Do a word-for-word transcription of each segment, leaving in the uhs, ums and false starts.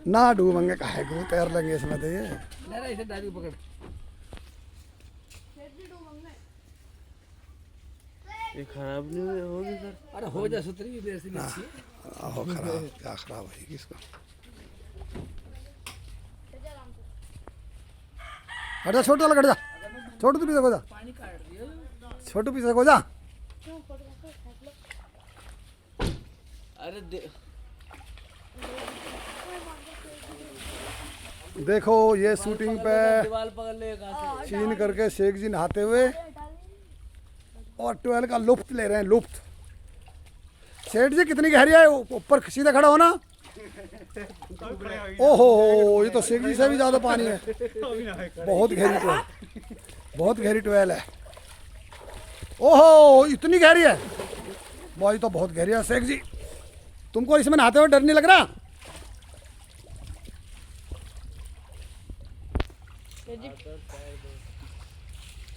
ना डूबेंगे, काहे को तैर लेंगे इसमें तो ये। ये खराब नहीं होगी सर? अरे हो जा, सुतरी भी देर से नीचे। हाँ, हो खराब, क्या खराब होगी इसका? हट जा, छोटू अलग हट जा। छोटू, तू पीछे हो जा। छोटू, पीछे हो जा। अरे दे- देखो, ये शूटिंग पे दीवार पकड़ ले, कहाँ से? चीन करके शेख जी नहाते हुए और ट्वेल का लुफ्त ले रहे हैं, लुफ्त। सेठ जी, कितनी गहरी है? ऊ-, ऊपर सीधा खड़ा हो ना। ओहो हो, ये तो शेख जी से भी ज्यादा पानी है। बहुत गहरी ट्वेल, बहुत गहरी ट्वेल है। ओहो, इतनी गहरी है भाई, तो बहुत गहरी है। शेख जी, तुमको इसमें नहाते हुए डर नहीं लग रहा?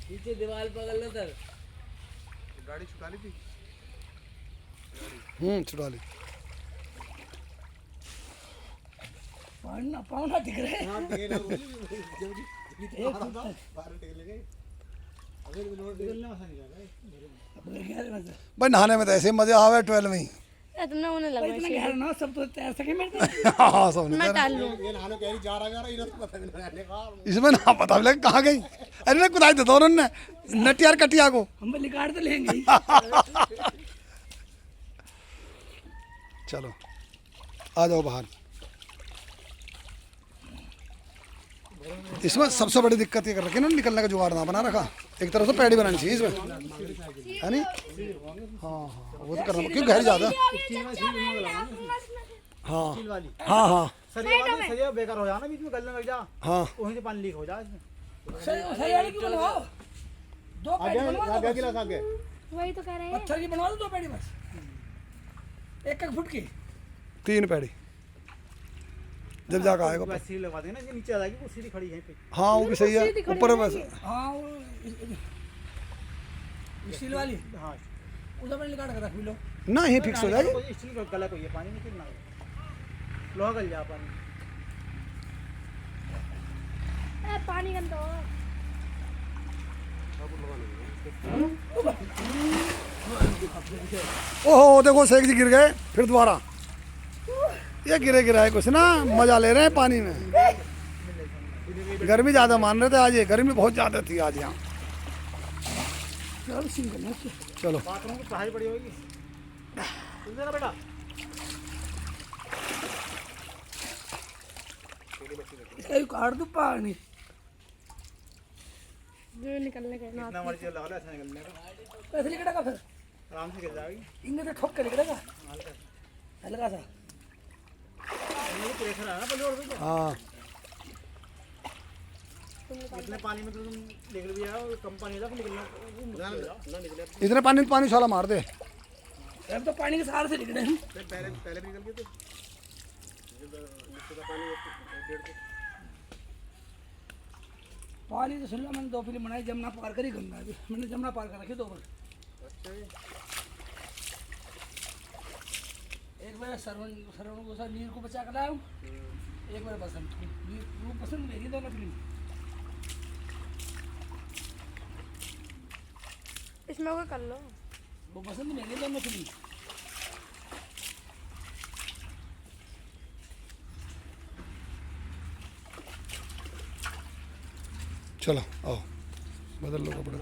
पीछे दीवार पकड़ लो सर। गाड़ी छुटा ली थी। हम्म, छुटा ली। पाना, पाना दिख रहा है। हाँ, ढेर है, वो भी जल्दी, जल्दी तो आ रहा था, बाहर ढेर लगे। अबे, वो लोड निकलने वाला नहीं जा रहा है। भाई, नहाने में तो ऐसे मजे आवे ट्वेल में ही। ए, तुमने उन्हें भाई, लगवाई इतना गहरा ना, सब तो तैर सके मेरे से। हाँ, सब मैं तैर। टाल लूँ। ये नहाने कह रही, जा रहा, जा रहा, इधर पता नहीं नहाने का। इसमें ना पता लगे कहाँ गई। अरे, मैं कुदाई देता हूँ उन्होंने, नटियार कटिया को। हम भी निकाल तो लेंगे ही। चलो, आ जाओ बाहर। इसमें सबसे बड़ी दिक्कत ये कर रखी है ना, निकलने का जुगाड़ ना बना रखा। एक तरह से पैड़ी बनानी चाहिए इसमें, है नहीं? हाँ, हाँ, वो तो करना, क्यों गहरी ज़्यादा। हाँ, हाँ, हाँ। सरिया वाली, सरिया बेकार हो जाना, बीच में गलने लग जा। हाँ। वहीं से पानी लीक हो जा इसमें। सर, सर, वाली क्यों बनवाओ? दो पैड़ी बनवा दो बस। गिलास आ गया। वही तो कह रहे हैं। पत्थर की बनवा दो दो पैड़ी बस, एक एक फुट की। तीन पैड़ी। जब जाकर आएगा ऊपर। सीढ़ी लगवा देंगे ना, ये नीचे आ जाएगी, वो सीढ़ी खड़ी है पे। हाँ, वो भी सही है। सीढ़ी खड़ी ऊपर है बस। ये। हाँ, वो इस-, इस-, स्टील वाली। हाँ। उधर पर निकाल के रख भी लो। ना, ये फिक्स हो जाएगी। स्टील का गला कोई है, पानी में क्यों ना? लोहा गल जा पानी। ए, पानी गंदा हो। ओहो, देखो, शेख जी गिर गए फिर दोबारा। ये गिरे गिराए कुछ ना, मजा ले रहे हैं पानी में। गर्मी ज़्यादा मान रहे थे आज, ये गर्मी बहुत ज़्यादा थी आज यहाँ। चलो। बाथरूम की पढ़ाई बड़ी होगी। इधर आ बेटा। इसका भी काट दूँ पानी। जो निकलने का ना। जितना मर्जी लगा लो, ऐसा निकलने का। कैसे निकलेगा फिर? आराम से गिर जाएगी। इनमें तो ठोक के निकलेगा। हल्का सा। हल्का सा। ये प्रेशर है ना, पहले और भी क्या? हाँ। इतने पानी में तो तुम निकल भी आओ, कम पानी था, निकलना वो मुश्किल हो जाओ। इतने पानी में पानी छाला मार दे। अब तो पानी के सहारे से निकले हम। पहले, पहले भी निकल गए थे। पानी तो सुन लो, मैंने दो फिल्म बनाई, जमुना पार करी, गंगा भी। मैंने जमुना पार कर रखी दो बार। अच्छा जी। एक बार श्रवण, श्रवण गोसा नीर को बचा कर लाया हूँ। हम्म। एक बार बसंत को। नीर, वो बसंत मेरी दोनों फिल्म। इसमें वो कर लो। वो बसंत मेरी दोनों फिल्म। चलो, आओ, बदल लो कपड़ा।